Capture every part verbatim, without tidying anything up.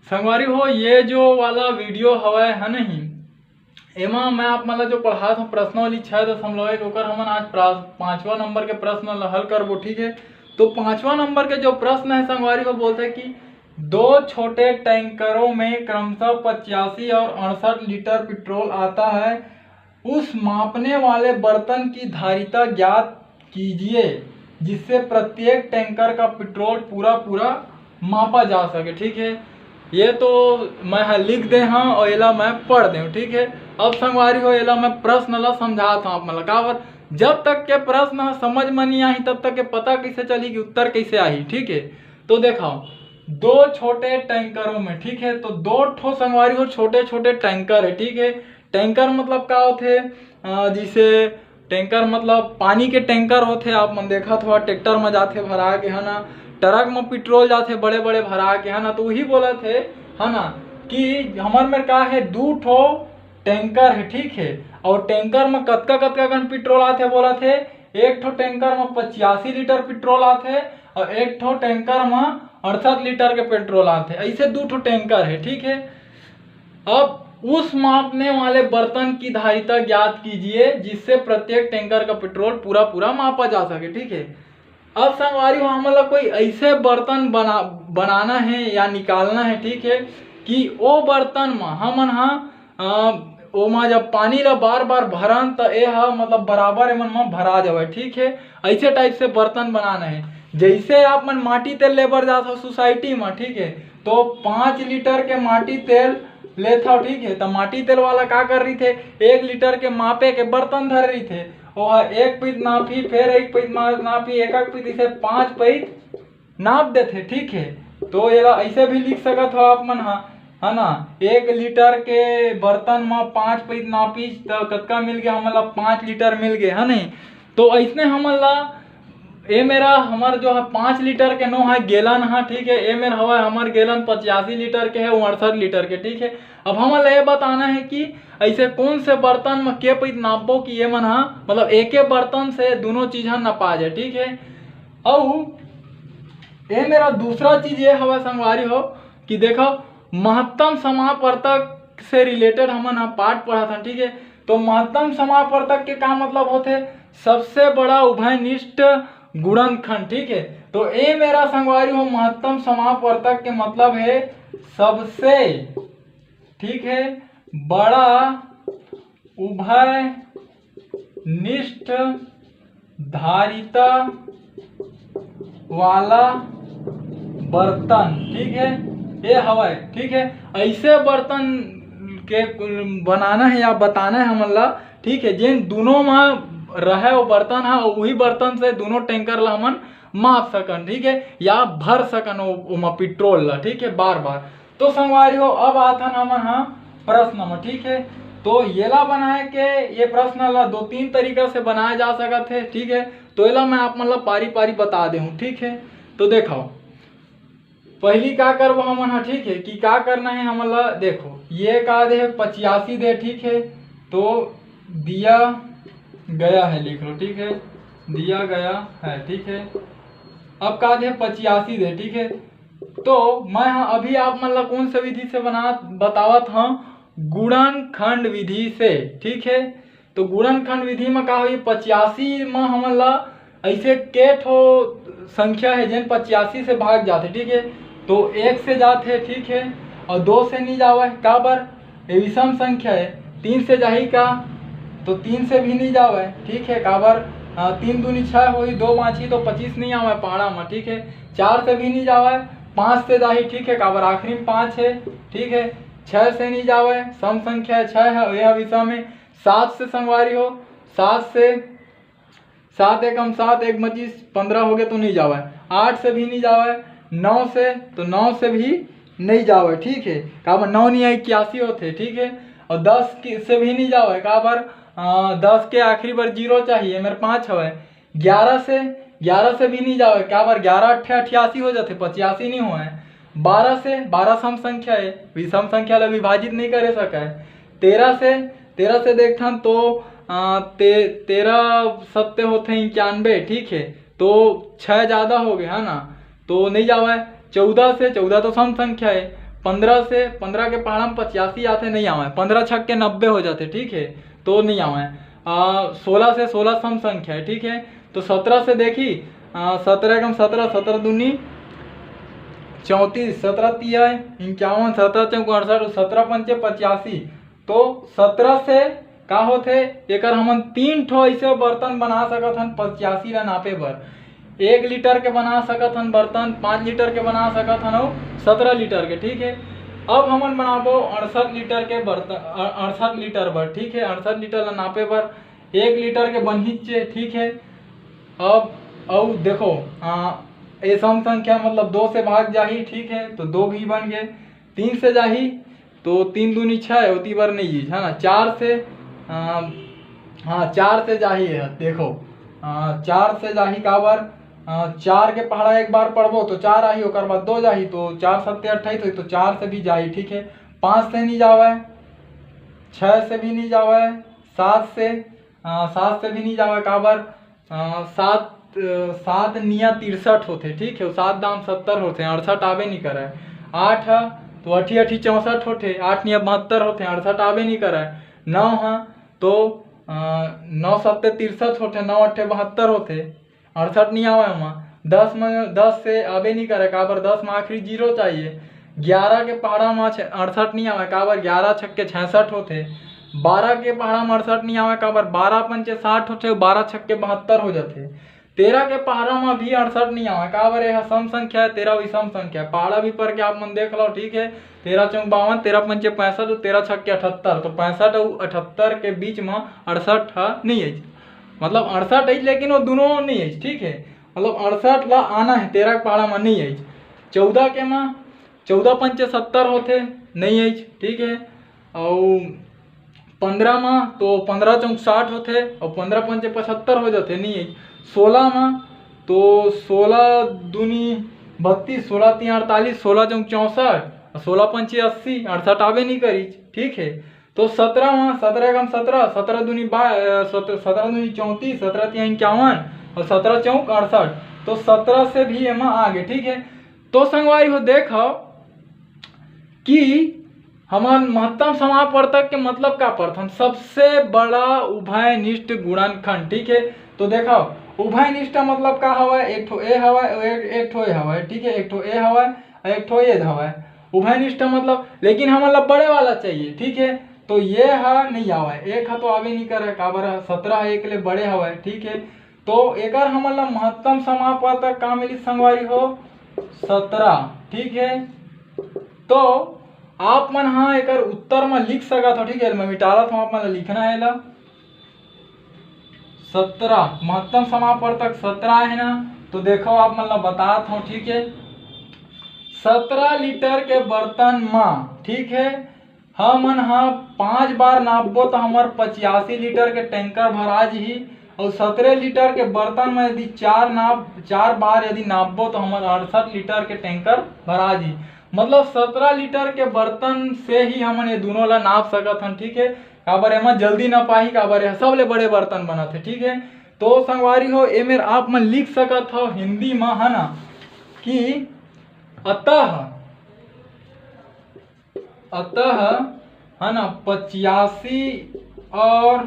संगवारी हो, ये जो वाला वीडियो हवय, है नहीं, एमा मैं आप मन ला जो पढ़ात हूँ प्रश्नावली छः दशमलव एक, ओकर हमन आज प्रा-, पाँचवा नंबर के प्रश्न ला हल करबो, ठीक है। तो पाँचवा नंबर के जो प्रश्न है संगवारी हो, बोलते कि दो छोटे टैंकरों में क्रमशः पचासी और अड़सठ लीटर पेट्रोल आता है, उस मापने वाले बर्तन की धारिता ज्ञात कीजिए, जिससे प्रत्येक टैंकर का पेट्रोल पूरा पूरा मापा जा सके, ठीक है। ये तो मैं ह लिख दे हूँ और एला मैं पढ़ दे हूँ, ठीक है। अब संगवारी हो, एला मैं प्रश्न ला समझात हूँ आप मन ला। काबर, जब तक के प्रश्न ह समझ में नहीं आही, तब तक के पता कैसे चली कि उत्तर कैसे आही, ठीक है। तो देखो, दो छोटे टैंकरों में, ठीक है, तो दो ठो संगवारी हो छोटे छोटे टैंकर है, ठीक है। टैंकर मतलब का होथे? अ, जैसे टैंकर मतलब पानी के टैंकर होथे, आप मन देखत हो ट्रैक्टर में जाथे भरा के, है ना, ट्रक में पेट्रोल जाथे बड़े बड़े भरा के, है ना, तो वही बोलत हे, है ना, कि हमर मेर का है, दू ठो टैंकर है, ठीक है। और टैंकर में कतका कतका कन पेट्रोल आथे बोलत हे, एक ठो टैंकर में पचासी लीटर पेट्रोल आथे और एक ठो टैंकर में अड़सठ लीटर के पेट्रोल आथे, ऐसे दू ठो टैंकर है, ठीक है। अब उस मापने वाले बर्तन की धारिता ज्ञात कीजिए, जिससे प्रत्येक टैंकर का पेट्रोल पूरा पूरा मापा जा सके, ठीक है। अब संगवारी हो, हमन ला कोई ऐसे बर्तन बना बनाना है या निकालना है, ठीक है, कि ओ बर्तन में हमन हा, अ, ओमा जब पानी ला बार बार भरन, त ए ह मतलब बराबर एमन म भरा जावय, ठीक है। ऐसे टाइप से बर्तन बनाना है। जैसे आप मन माटी तेल लेबर जात हो सोसाइटी में, ठीक है, तो पाँच लीटर के माटी तेल लेत हो, ठीक है, तो माटी तेल वाला का कर रही थे, एक लीटर के मापे के बर्तन धर रही थे, ओह एक पीत नापी, फिर एक पीत मा-, नापी, एक एक पीत, इसे पाँच पीत नाप देथे, ठीक है। तो एला ऐसे भी लिख सकत हो आप मन हा, है ना, एक लीटर के बर्तन म पाँच पीत नापीच त कतका मिल गया हमन ला, पाँच लीटर मिल गए, है नहीं। तो ऐसने हमन ला ए मेरा हमर जो है पाँच लीटर के नो है गैलन हा, ठीक है, ए मेर हवा हमर गैलन पचासी लीटर के है, अड़सठ लीटर के, ठीक है। अब हमन ला ये बताना है कि ऐसे कौन से बर्तन में के पीत नापबो कि ये मन हा, मतलब एक बर्तन से दोनों चीज हा नपा जाए, ठीक है। अउ ए मेरा दूसरा चीज ये हवा संगवारी हो कि देखो, महत्तम समापवर्तक से रिलेटेड हमन ह पाठ पढ़त हन, ठीक है। तो महत्तम समापवर्तक के का मतलब होथे? सबसे बड़ा उभयनिष्ठ गुणनखंड, ठीक है। तो ए मेरा संगवारी हो, महत्तम समापवर्तक के मतलब है सबसे, ठीक है, बड़ा उभयनिष्ठ धारिता वाला बर्तन, ठीक है, ये हवय, ठीक है। ऐसे बर्तन के बनाना है या बताना है हमन ला, ठीक है, जेन दोनों में रहे वो बर्तन हा, वही बर्तन से दोनों टैंकर ला हमन माप सकन, ठीक है, या भर सकन ओ-, ओमा पेट्रोल ला, ठीक है, बार बार। तो संगवारी हो, अब आथन हमन हा प्रश्न में, ठीक है। तो येला बनाए के, ये प्रश्न ला दो तीन तरीका से बनाया जा सकत है, ठीक है। तो एला मैं आप मन ला पारी पारी बता दे हूँ, ठीक है। तो देखो, पहली का करबो हमन हा, ठीक है, कि का करना है हमन ला। देखो, ये का दे है, पचासी दे, ठीक है, तो दिया गया है, लिख लो, ठीक है, दिया गया है, ठीक है। अब का दे, पचासी दे, ठीक है। तो मैं हा अभी आप मन ला कौन से विधि से बना बतावत हूँ, गुणनखंड विधि से, ठीक है। तो गुणनखंड विधि में का होही, पचासी में हमन ला ऐसे के ठो संख्या है जेन पचासी से भाग जाथे, ठीक है। तो एक से जाथे, ठीक है, और दो से नहीं जावे, काबर, ये विषम संख्या है। तीन से जाही का, तो तीन से भी नहीं जावे, ठीक है, काबर, हाँ, तीन दूनी छः होही, दो बाँचही तो पच्चीस नहीं आवे पाड़ा में, ठीक है। चार से भी नहीं जावे, पाँच से जाही, ठीक है, काबर आखिरी में पाँच है, ठीक है। छः से नहीं जावे, सम संख्या है, छः है, यह विषम है। सात से संगवारी हो, सात से, सात एकम सात, एक पच्चीस, पन्द्रह हो गए तो नहीं जावे। आठ से भी नहीं जावे, नौ से, तो नौ से भी नहीं जावे, ठीक है, काबर नौ नहीं आई, इक्यासी होते, ठीक है। और दस की, से भी नहीं जावे, काबर, अ, दस के आखिरी बार जीरो चाहिए, मेरे पाँच हवे। ग्यारह से, ग्यारह से भी नहीं जावे, काबर ग्यारह अट्ठे अठियासी हो जाते, पचासी नहीं होए। बारह से, बारह सम संख्या है, विषम संख्या ला विभाजित नहीं करे सके। तेरह से, तेरह से देखथन तो, अ, ते-, तेरह सत्ते होते इक्यानवे, ठीक है, तो छः ज़्यादा हो गए, है ना, तो नहीं जावे। चौदह से, चौदह तो सम संख्या है। पंद्रह से, पंद्रह के पहाड़ा में पचासी आथे, नहीं आवे, पंद्रह छक के नब्बे हो जाथे, ठीक है, तो नहीं आवे। सोलह से, सोलह सम संख्या है, ठीक है, तो सत्रह से देखी, सत्रह एकम सत्रह, सत्रह दूनी चौंतीस, सत्रह तिया इक्यावन, सत्रह चौक अड़सठ, सत्रह पंचे पचासी। तो सत्रह से का होथे, एकर हमन तीन ठो ऐसे बर्तन बना सकत हन पचासी ला नापे बर। एक लीटर के बना सकत हन बर्तन, पाँच लीटर के बना सकत हन, अउ सत्रह लीटर के, ठीक है। अब हमन बनाबो अड़सठ लीटर के बर्तन, अड़सठ लीटर बर, ठीक है, अड़सठ लीटर ला नापे बर एक लीटर के बनही चे, ठीक है। अब अउ देखो, ये सम संख्या मतलब दो से भाग जाही, ठीक है, तो दो भी बन गए। तीन से जाही तो तीन दूनी छः, ओती बर नहीं जइस, है ना। चार से, हाँ, चार से जाही है, देखो, चार से जाही काबर, चार के पहाड़ा एक बार पढ़बो तो चार आही, ओकर बाद दो जाही, तो चार सत्ते अट्ठाईस होही, तो चार से भी जाही, ठीक है। पाँच से नहीं जावे, छः से भी नहीं जावे, सात से, सात से भी नहीं जावे, काबर सात, सात निया तिरसठ होथे, ठीक है, सात दाम सत्तर होथे, अड़सठ आबे नहीं करे। आठ ह तो अठी अठी चौंसठ होथे, आठ निया बहत्तर होथे, अड़सठ आबे नहीं करे। नौ ह तो नौ सत्ते तिरसठ होथे, नौ अट्ठे बहत्तर होथे, अड़सठ नहीं आवे ओमा। दस में, दस से आबे नहीं करे, काबर दस में आखिरी जीरो चाहिए। ग्यारह के पहाड़ा में अड़सठ नहीं आवे, काबर ग्यारह छक्के छियासठ होथे। बारह के पहाड़ा में अड़सठ नहीं आवे, काबर बारह पंचे साठ होथे, बारह छक्के बहत्तर हो जाथे। तेरह के पहाड़ा में भी अड़सठ नहीं आवे, काबर यह सम संख्या है, तेरह विषम संख्या है। पहाड़ा भी पर के आप मन देख लो, ठीक है, तेरह चौक बावन, तेरह पंचे पैंसठ और तेरह छक्के अठहत्तर, तो पैंसठ और अठहत्तर के बीच में अड़सठ ह नहीं है, मतलब अड़सठ है लेकिन वो दोनों नहीं है, ठीक है, मतलब अड़सठ ला आना है, तेरह के पहाड़ा में नहीं है। चौदह के में चौदह पंचे सत्तर होथे, नहीं है, ठीक है, और पंद्रह में तो पंद्रह चौक साठ होथे और पंद्रह पंचे पचहत्तर हो जाथे, नहीं है। सोलह में तो सोलह दूनी बत्तीस, सोलह तीन अड़तालीस, सोलह चौक चौंसठ, सोलह पंचे अस्सी, अड़सठ आबे नहीं करीच, ठीक है। तो सत्रह में, सत्रह एकम सत्रह, सत्रह दूनी बा सत्रह दूनी चौंतीस, सत्रह तीन इक्यावन और सत्रह चौक अड़सठ, तो सत्रह से भी एमा आगे, ठीक है। तो संगवारी हो, देखो कि हमन महत्तम समापवर्तक के मतलब का पढ़थन, सबसे बड़ा उभयनिष्ठ गुणनखंड, ठीक है। तो देखो, उभयनिष्ठ मतलब का हवय, एक ठो ए हवय, एक, एक ठो ए हवय, ठीक है, एक ठो ए हवय, एक ठो ए हवय। उभयनिष्ठ मतलब, लेकिन हमन ला बड़े वाला चाहिए, ठीक है, तो ये ह नहीं आवे, एक ह तो आवे नहीं करे, काबर सत्रह एक ले बड़े हवय, ठीक है। तो एकर हमन ला महत्तम समापवर्तक का मिली संगवारी हो, सत्रह, ठीक है। तो आप मन हा एकर उत्तर में लिख सकत हो, ठीक है, मैं मिटालत हूँ, आप मन ला लिखना है ला। सत्रह, महत्तम समापवर्तक सत्रह है ना, तो देखो आप मन ला बतात हूँ, ठीक है, सत्रह लीटर के बर्तन में, ठीक है, हमन ह पाँच बार नापबो तो हमर पचासी लीटर के टैंकर भरा जही, और सत्रह लीटर के बर्तन में यदि चार नाप चार बार यदि नापबो तो हमर अड़सठ लीटर के टैंकर भरा जही। मतलब सत्रह लीटर के बर्तन से ही हमन ये दोनों ला नाप सकत हन, ठीक है। काबर एमा जल्दी ना पाही, काबर यह सबले बड़े बर्तन बनत है, ठीक है। तो संगवारी हो, ए मेर आप मन लिख सकत हो हिंदी में, है ना, कि अतः, अतः, है ना, पचासी और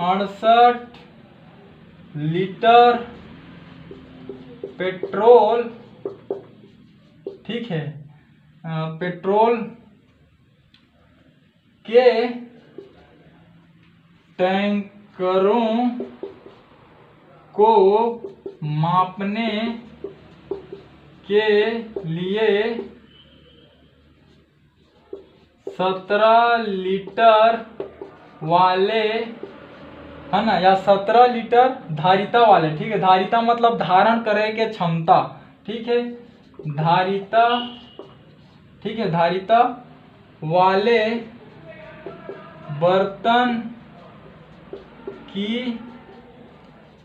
अड़सठ लीटर पेट्रोल, ठीक है, पेट्रोल के टैंकरों को मापने के लिए सत्रह लीटर वाले, है ना, या सत्रह लीटर धारिता वाले, ठीक है, धारिता मतलब धारण करे के क्षमता, ठीक है, धारिता, ठीक है, धारिता वाले बर्तन की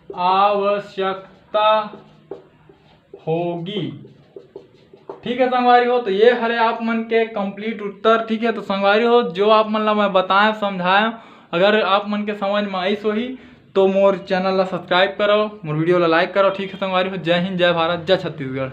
आवश्यकता होगी। ठीक है संगवारी हो, तो ये हरे आप मन के कंप्लीट उत्तर। ठीक है, तो संगवारी हो, जो आप मन ला मैं बताया समझाया, अगर आप मन के समझ में आइस होही तो मोर चैनल ला सब्सक्राइब करो, मोर वीडियो ला लाइक करो। ठीक है संगवारी हो, जय हिंद, जय भारत, जय छत्तीसगढ़।